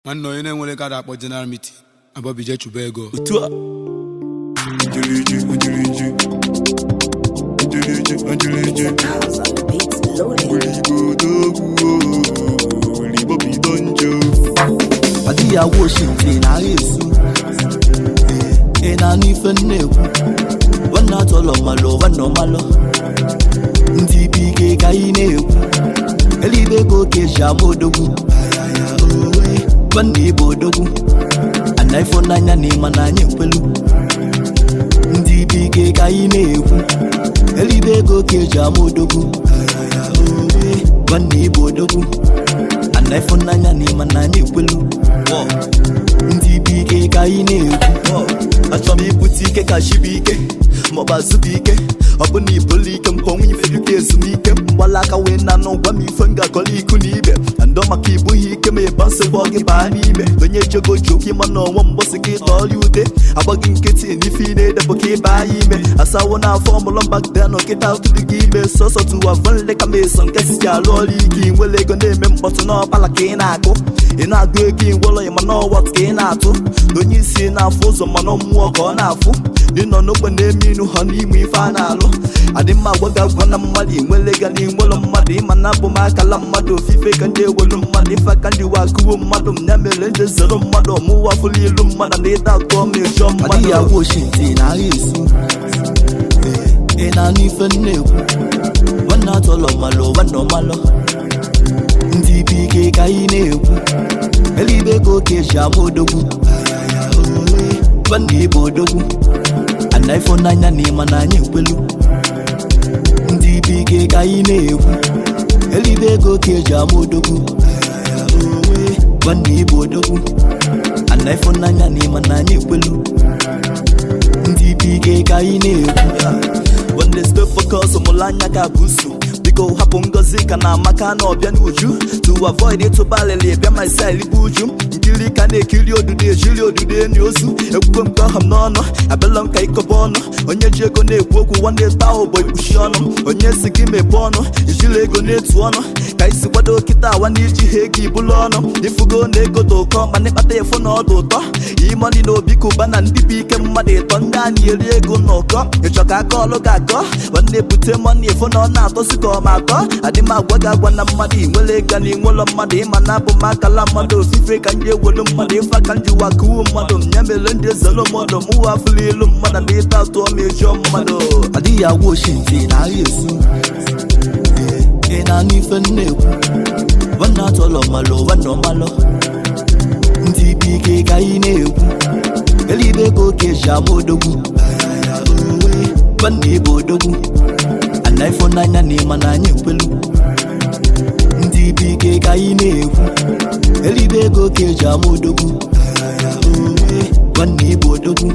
Nwanne onye na-enwere ego a akpọ general meeting abọbije chụba ego. Otu a. Ojiriji, ojiriji. Ojiriji, ojiriji. House on the beats loaded. Oligbo odogwu, oligbo bido njọ. Adịghị agwa oshintị na agha esu. Ị na-anụ ife m na-ekwu? Nwanne atọlọ malụ, nwanne ọmalụ. Ndị ibe ike ka anyị na-ekwu. Elibe ego ka eji ama odogwu. Nwanne ibe odogwu. Ana ifo n'anya na ịma na anyị ekwelu. Ndị ibe ike ka anyị na-ekwu. Elibe ego ka eji ama odogwu. Nwanne ibe odogwu. Ana ifo n'anya na ịma na anyị ekwelu. Ndị ibe ike ka anyị na-ekwu. Achọrọ m ibute ike ka chi bụ ike, maọbụ azụbụ ike. Ọ bụ na ibolu ike m ka ọnwa ife dịka ezumike mgbalaka wee na anụ gwa m ife m ga-akọrọ iku na ibe ndọ maka ibughi ike ma ịba nsogbu gị baa n'ime onye jego ji okwu ịma na ọnwa mbọsị gị tọọrọ ute agbaghị nkịtị n'ife ị na-edebụ ka ịba ya ime asawo n'afọ mụlọ mbakdanụ kịta tụrụ gị ime sọsọ tụwa vọnle ka m eso nke si alụ ọrụ ike. Nwere ego na-eme mkpọtụ n'ọkpala ka ị na-akụ, ị na-agụ ego ingwọrọ ịma n'ọwat ka ị na-atụ na onye isi na-afụ ụzọ mana mmụọ ka ọ na-afụ ịnọ n'ogbe na-eme inu ha n'ime ife a na-alụ adị mma. Agwa gị agwa na mmadụ inwele ga na inwelọ mmadụ ịma na abụ m akala mmadụ ofufe ka ndị ewelu mmadụ ife aka ndị wa akụwo mmadụ m ya mere ndị zero mmadụ ọmụwa fụlụ ilu mmadụ na ịda atụọ m ịjọ mmadụ. Adịghị agwa oshintị na agha esu. Ị na-anụ ife m na-ekwu? Nwanne atọlọ malụ, nwanne ọmalụ. Ndị ibe ike ka anyị na-ekwu. Elibe ego ka eji ama odogwu. Nwanne ibe odogwu. Ana ifo n'anya na ịma na anyị ekwelu. Ndị ibe ike ka anyị na-ekwu. Elibe ego ka eji ama odogwu. Nwanne ibe odogwu. Ana ifo n'anya na ịma na anyị ekwelu. Ndị ibe ike ka anyị na-ekwu. Nwanne, stay focus, mụrụ anya ka busu. Biko hapụ ngozi ka na amaka na ọbịa n'uju to avoid ịtụba alịlị bịa my side bụ uju nkiri ka na-ekiri odudu ejiri odudu eni ozu ekwugo m ka ọha m n'ọnụ abịala m ka ịkọba ọnụ. Onye ji ego na-ekwu okwu, nwanne, taa ụbọ ikpuchi ọnụ. Onye si gị mepee ọnụ ijiri ego na-etu ọnụ ka isi kwado kịta awa na iji ha ego ibulu ọnụ ifugo na ego dị ụkọ mana ịkpata efu na ọdụ ụtọ imoni na obi kụba na ndị bụ ike mmadụ ịtọ ndị a na-eri ego n'ụkọ ịchọ ka aka ọlụ ga-akọ. Nwanne, bute money efu na ọ na-atọsi ka ọ ma atọ. Adị m agwa gị agwa na mmadụ inwere ego na inwelọ mmadụ ịma na abụ m akala mmadụ ofufe ka ndị ewelu mmadụ ife aka ndị wakuwu mmadụ m ya mere ndị ezelu mmadụ mụwa afụlụ ilu mmadụ na ịta atụọ m ejụọ mmadụ. Adịghị agwa oshintị na agha esu. Ị na-anụ ife m na-ekwu? Nwanne atọlọ malụ, nwanne ọmalụ. Ndị ibe ike ka anyị na-ekwu. Elibe ego ka eji ama odogwu. Nwanne ibe odogwu. Ana ifo n'anya na ịma na anyị ekwelu. Ndị ibe ike ka anyị na-ekwu. Elibe ego ka eji ama odogwu. Nwanne ibe odogwu.